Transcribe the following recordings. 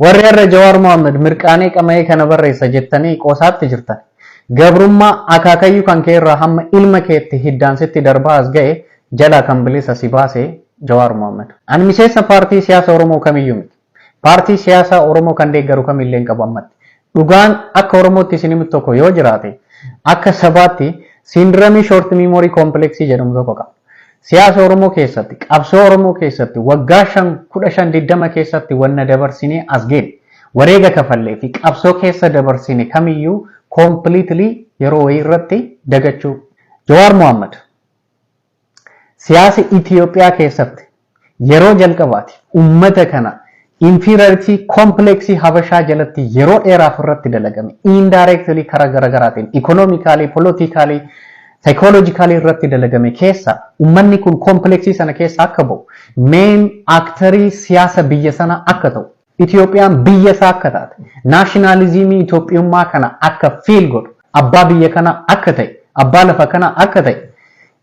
Warri har'a Jawaar Mohaammed mirqaanee qama'ee kana barreessa jettanii qoosaatti jirtan. Gabrummaa akaakayyuu kan kee irraa hamma ilma keetti hiddaan sitti darbaa as ga'e jalaa kan bilisa si baase Jawaar Mohaammed. Ani miseensa paartii siyaasa Oromoo kamiyyuu miti. Paartii siyaasaa Oromoo kan deeggaru kamillee hin qabu ammatti. Dhugaan akka Oromootti isin himu tokko yoo jiraate, akka sabaatti syndrome short memory complex jedhamu tokko qaba. Siyaasa Oromoo keessatti, qabsoo Oromoo keessatti waggaa 5, 15, 20 keessatti wanna dabarsinee as geenne, wareega kafallee fi qabsoo keessa dabarsine kamiyyuu completely yeroo wayii irratti dagachuu. Jawaar Mohaammed siyaasa Itiyoophiyaa keessatti yeroo jalqabaati ummata kana inferiority complex Habashaa jalatti yeroo dheeraaf irratti dalagame, indirectly karaa garaagaraatiin, economically, politically, psychologically irratti dalagame keessa ummanni kun complexii sana keessa akka ba'u, main actorii siyaasa biyya sana akka ta'u, Itiyoophiyaan biyya isaa akka taate, nationalismii Itoophiyummaa kana akka feel godhu, abbaa biyya kana akka ta'e, abbaa lafa kana akka ta'e,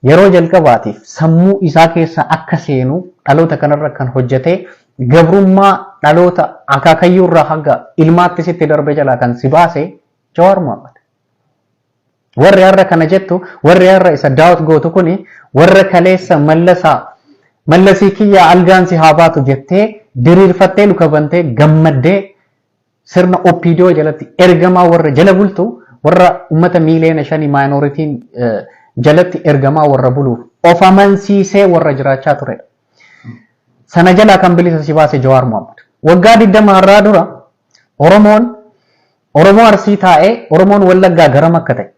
yeroo jalqabaatiif sammuu isaa keessa akka seenu dhaloota kanarra kan hojjete, gabrummaa dhaloota akaakayyuu irraa hanga ilmaatti sitti darbe jalaa kan si baase Jawaar Mohaammed. Warri har'a kana jettu, warri har'a isa daawwat gootu kuni, warra kaleessa Mallasaa, "Mallasii kiyya, algaan si haa baatu" jettee diriirfattee, luka bantee gammaddee, sirna OPDO jalatti ergamaa warra jala bultu, warra uummata miiliyoona 5 minorityn jalatti ergamaa warra buluuf of amansiisee warra jiraachaa turedha. Sana jalaa kan bilisa si baase Jawaar Mohaammed. Waggaa 20 har'aa dura Oromoon Oromoo Arsii taa'ee Oromoon Wallaggaa garam akka ta'e,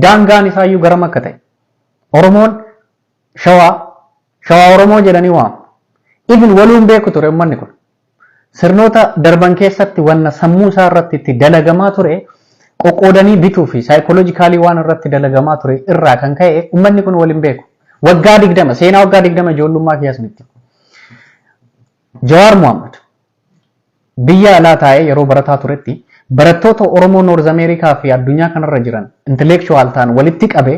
daangaan isaayyuu garam akka ta'e, Oromoon Shawaa, Shawaa Oromoo jedhanii waamu. Even waluun beeku ture uummanni kun. Sirnoota darban keessatti wanna sammuu isaa irratti itti dalagamaa ture, qoqqoodanii bituu fi psychologically waan irratti dalagamaa ture irraa kan ka'e uummanni kun waliin beeku. Waggaa 20, seenaa waggaa 20 ijoollummaa keessatti. Jawaar Mohaammed biyya alaa taa'ee yeroo barataa turetti barattoota Oromoo North America fi addunyaa kanarra jiran intellectual ta'an walitti qabee,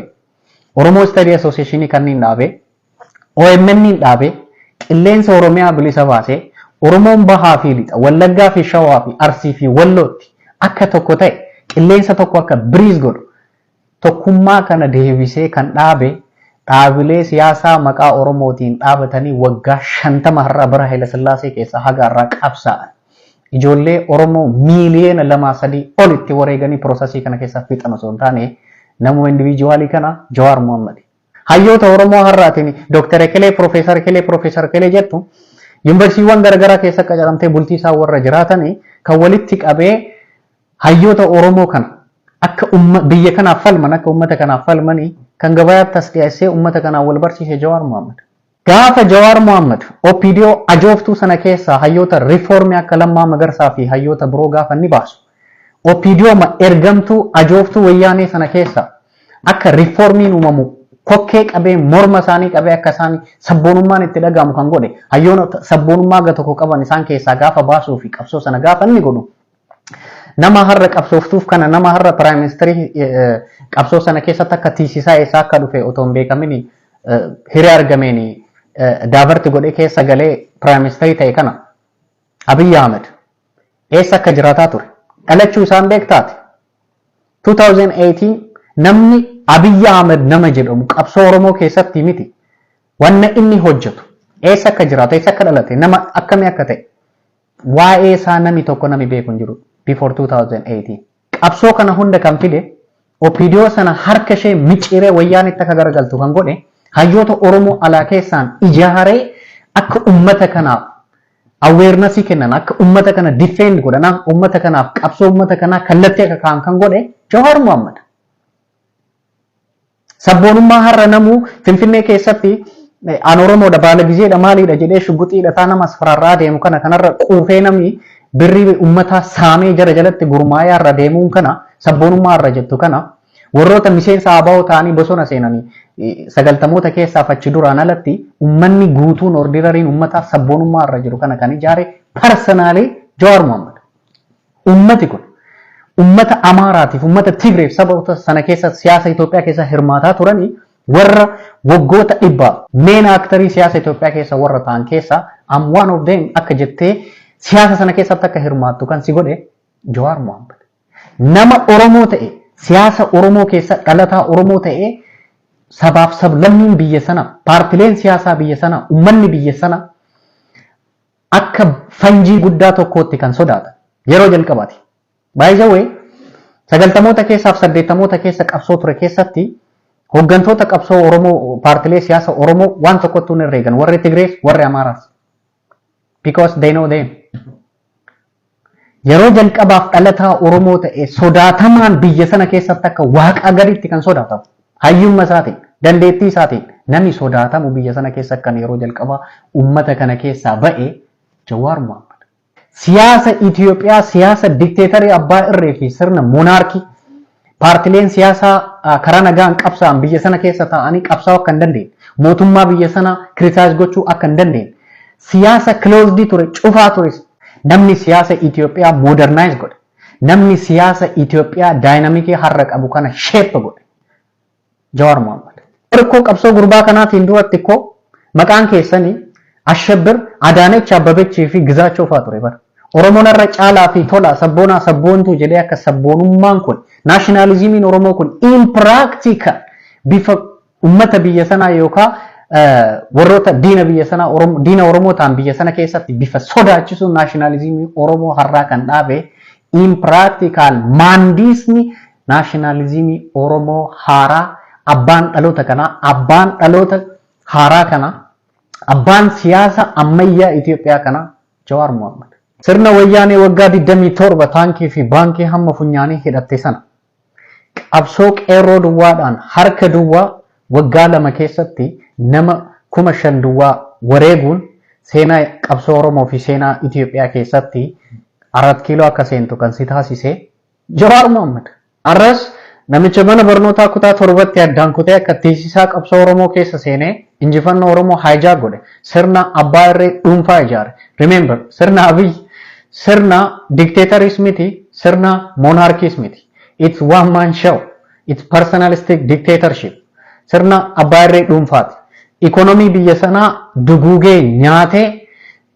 Oromoo Study Association kanneen dhaabee, OMN dhaabee, qilleensa Oromiyaa bilisa baasee, Oromoon bahaa fi lixa, Wallaggaa fi Shawaa fi Arsii fi Wallootti akka tokko ta'e, qilleensa tokko akka biriis godhu, tokkummaa kana deebisee kan dhaabe, dhaabilee siyaasaa maqaa Oromootiin dhaabatanii waggaa 50 har'a bara Haayila keessa haga har'aa qabsaa'an. Ijoollee Oromoo miiliyoona 2, 3 olitti wareeganii processii kana keessa fixan osoo hin taane, namuma individualii kana Jawaar Mohammad. Hayyoota Oromoo har'aatiin Dooktar Ekelee, Profeesar Ekelee, Profeesar Ekelee jettu, yuunivarsiiwwan garaagaraa keessa qacaramtee bultii isaa warra jiraatanii kan walitti qabee, hayyoota Oromoo kana akka biyya kanaaf falman, akka uummata kanaaf falmanii kan gabayaatti as dhiyeessee uummata kanaan wal barsiise Jawaar Mohammad. Gaafa Jawaar Mohammad OPDO ajooftuu sana keessaa hayyoota reformii akka Lammaa Magarsaa fi hayyoota biroo gaafa inni baasu, OPDO ergamtuu ajooftuu wayyaanee sana keessa akka reformiin uumamu kokkee qabee, morma isaanii qabee, akka isaan sabboonummaan itti dhagahamu kan godhe, hayyoota sabboonummaa aga tokko qaban isaan keessaa gaafa baasuu fi qabsoo sana gaafa inni godhu, nama har'a qabsooftuuf kana, nama har'a prime ministerii qabsoo sana keessatti akka tiisisaa eessaa akka dhufe otoo hin beekamin hiree argameen divert godhee keessa galee prime ministerii ta'e kana, Abiyyi Ahmed eessa akka jiraataa ture dhalachuu isaan beektaate. 2018 namni Abiyyi Ahmed nama jedhamu qabsoo Oromoo keessatti miti, wanna inni hojjetu, eessa akka jiraatu, eessa akka dhalate, nama akkamii akka ta'e waa'ee isaa namni tokko nami beeku hin jiru before 2018. Qabsoo kana hunda kan fide, OPDO sana harka ishee micciiree wayyaanitti akka garagaltu kan godhe, hayyoota Oromoo alaa keessaan ijaaree akka ummata kanaaf awarenessii kennan, akka ummata kana defend godhan, ummata kanaaf qabsoo ummata kanaa kallattii akka kaa'an kan godhe Jawaar Mohammad. Sabboonummaa har'a namuu Finfinnee keessatti "An Oromoodha, baala gizeedha, maaliidha" jedhee shugguxiidha taa nama asfaraarraa deemu kana, kanarra quufee namni birrii uummataa saamee jara jalatti gurmaa'ee har'a deemuun kana, sabboonummaa har'a jettu kana, warroota miseensa ABO ta'anii bosona seenanii 90moota keessaaf achi duraan alatti uummanni guutuun ordinaryn uummataa sabboonummaa har'a jiru kana kan ijaare personally Jawaar Mohammad. Uummati kun uummata Amaaraatiif, uummata Tigreef, saboota sana keessa siyaasa Itoophiyaa keessa hirmaataa turanii, warra waggoota dhibbaaf main actorii siyaasa Itoophiyaa keessa warra ta'an keessa I'm one of them akka jettee Siyaasa sana keessatti akka hirmaattu kan si godhe Jawaar Mohaammed. Nama Oromoo ta'e, siyaasa Oromoo keessa dhalataa Oromoo ta'e, sabaaf sablammiin biyya sana, paartileen siyaasaa biyya sana, uummanni biyya sana akka fanjii guddaa tokkootti kan sodaatan yeroo jalqabaati. By the way, 90moota keessaaf 80moota keessa qabsoo ture keessatti hooggantoota qabsoo Oromoo, paartilee siyaasa Oromoo waan tokkotti hin herreegan, warri Tigrees, warri Amaaraas. Because they know them. Yeroo jalqabaaf dhalataa Oromoo ta'e sodaatamaan biyya sana keessatti akka waaqaa gaditti kan sodaatamu. Hayyummaa isaatiin, dandeettii isaatiin namni sodaatamu biyya sana keessa kan yeroo jalqabaa uummata kana keessaa ba'e Jawaar Mohaammed. Siyaasa Itoophiyaa, siyaasa dikteetarii abbaa irree fi sirna monarchy, paartileen siyaasaa karaa nagaan qabsaa'an biyya sana keessa taa'anii qabsaa'uu akka hin dandeenye, mootummaa biyya sana criticize gochuu akka hin dandeenye, siyaasa closed ture, cufaa ture, namni siyaasa Itoophiyaa modernize godhe, namni siyaasa Itoophiyaa dynamic har'a qabu kana shape godhe Jawaar Mohaammed. Rakkoo qabsoo gurbaa kanaatiin duratti koo maqaan keessanii Ashabbir, Adaanech Abbabechii fi Gizaachoo fa'aa ture bara. Oromoon irra caalaa fi tola sabboonaa sabboontuu jedhee akka sabboonummaan kun, nationalismiin Oromoo kun impractical bifa ummata biyya sanaa yookaan warroota diina biyya sanaa, diina Oromoo ta'an biyya sana keessatti bifa sodaachisuun nationalismii Oromoo har'aa kan dhaabe, impractical maandiisni nationalismii Oromoo haaraa, abbaan dhaloota kanaa, abbaan dhaloota haaraa kanaa, abbaan siyaasa ammayyaa Itoophiyaa kanaa Jawaar Mohaammed. Sirna wayyaanee waggaa 27 taankii fi baankii hamma funyaanii hidhatte sana qabsoo qeerroo duwwaadhaan harka duwwaa waggaa 2 keessatti nama 5,000 duwwaa wareeguun seenaa qabsoo Oromoo fi seenaa Itoophiyaa keessatti Arat Kiiloo akka seentu kan si taasise Jawaar Mohaammed. Arras namicha mana barnootaa kutaa 7tti addaan kutee akka tiisisaa qabsoo Oromoo keessa seenee injifannoo Oromoo hijack godhe, sirna abbaa irree dhuunfaa ijaare. Remember, sirna Abiy sirna dictatoris miti, sirna monarchies miti. It's one man show. It's personalistic dictatorship. Sirna abbaa irree dhuunfaati. Ikonomii biyya sanaa duguugee nyaatee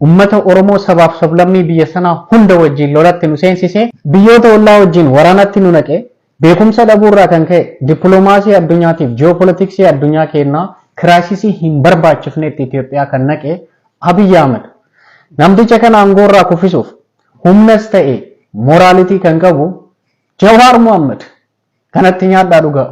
ummata Oromoo, sabaaf sablammii biyya sanaa hunda wajjin lolatti nu seensisee, biyyoota ollaa wajjin waraanatti nu naqee, beekumsa dhabuurraa kan ka'e dippiloomaasii addunyaatiif ji'oopolitiksii addunyaa kennaa crisis hin barbaachifnetti Itoophiyaa kan naqe Abiyyi Ahmed. Namticha kana aangoorraa kuffisuuf humnas ta'e morality kan qabu Jawaar Mohaammed. Kanatti nyaadhaa dhugaa.